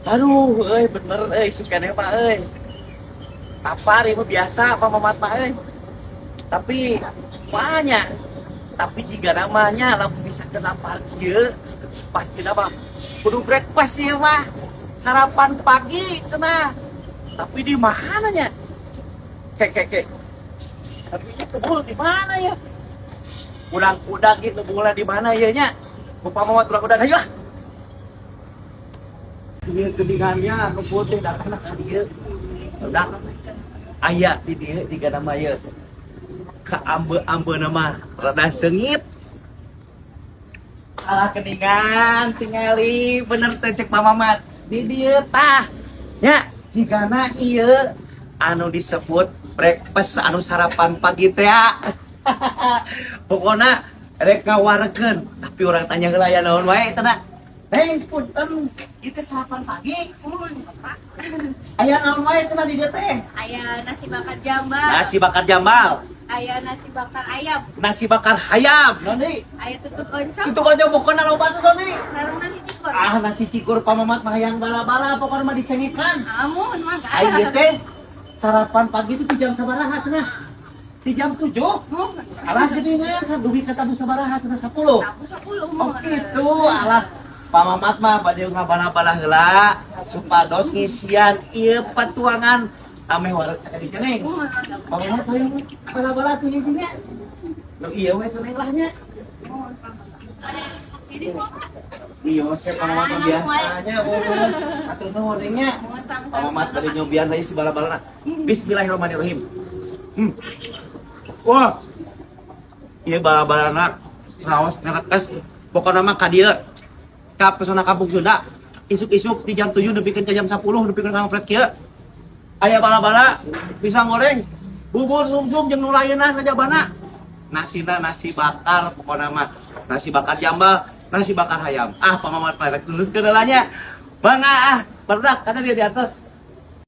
Aduh, euy, bener euy, isuk keneh mah euy. Lapar ieu mah biasa Pak Mamat mah euy. Tapi banyak. Tapi jika namanya lamun bisa kena kieu pasti nama kudu breakfast ieu mah. Sarapan pagi cenah. Tapi di mana nya? Kek kek kek. Tapi ini kebul di mana ya? Udang-udang gitu kebulnya di mana ya nya? Bapak Mamat udang-udang ayo ah. Ieu geningannya kebul teh datang ka dieu. Udah aya di dieu jiga nama ieu. Ka ambe-ambe nama rada seungit. Alah, keningan tingali bener teh cek Pak Mamat. Di dieu tah. Nya jigana ieu anu disebut breakfast anu sarapan pagi teh ya. Pokoknya rek ngawarkeun, tapi urang tanya heula ya naon wae cenah. Neng, punten, itu sarapan pagi. Aya naon wae cenah di dieu teh? Aya nasi bakar jambal. Nasi bakar jambal, Aya nasi bakar ayam. Nasi bakar hayam, naon deui? Aya tutug oncom. Itu aja pokoknya loba tuh deui. Sareng nasi cikur. Ah, nasi cikur Pak Mamat mah hayang bala-bala pokoknya mah dicengekan. Amun mangga. Ayo teh sarapan pagi itu di jam sabaraha cenah? Di jam 7. Muhun. Alah, geuningan dugi ka tabuh sabaraha cenah, 10? Tabuh 10. Oh gitu, alah. Pak Mamat mah bade ngabala-bala heula supados ngisian ieu patuangan ameh wareg sakedik, Neng. Muhun mangga. Pak Mamat hayang bala-bala tuh nya. Nu ieu we tuh, Neng, lah nya. Muhun. Ini kok. Iya, saya Pak Mamat mah biasanya oh, atur nuhun, Neng, nya. Muhun, sama-sama. Pak Mamat bade nyobian deui si bala-balana. Bismillahirrahmanirrahim. Wah. Ieu bala-balana raos ngerekes. Pokokna mah ka dieu ka Pesona Kampung Sunda isuk-isuk di jam 7 nepikeun ka jam 10 nepikeun ka ngopret kieu. Aya bala-bala, pisang goreng, bubur sumsum jeung nu lainna sajabana. Nasina nasi bakar, pokokna mah nasi bakar jambal, nasi bakar hayam. Ah, Pak Mamat mah rek terus ke nya. Bangga ah, barudak karena dia di atas.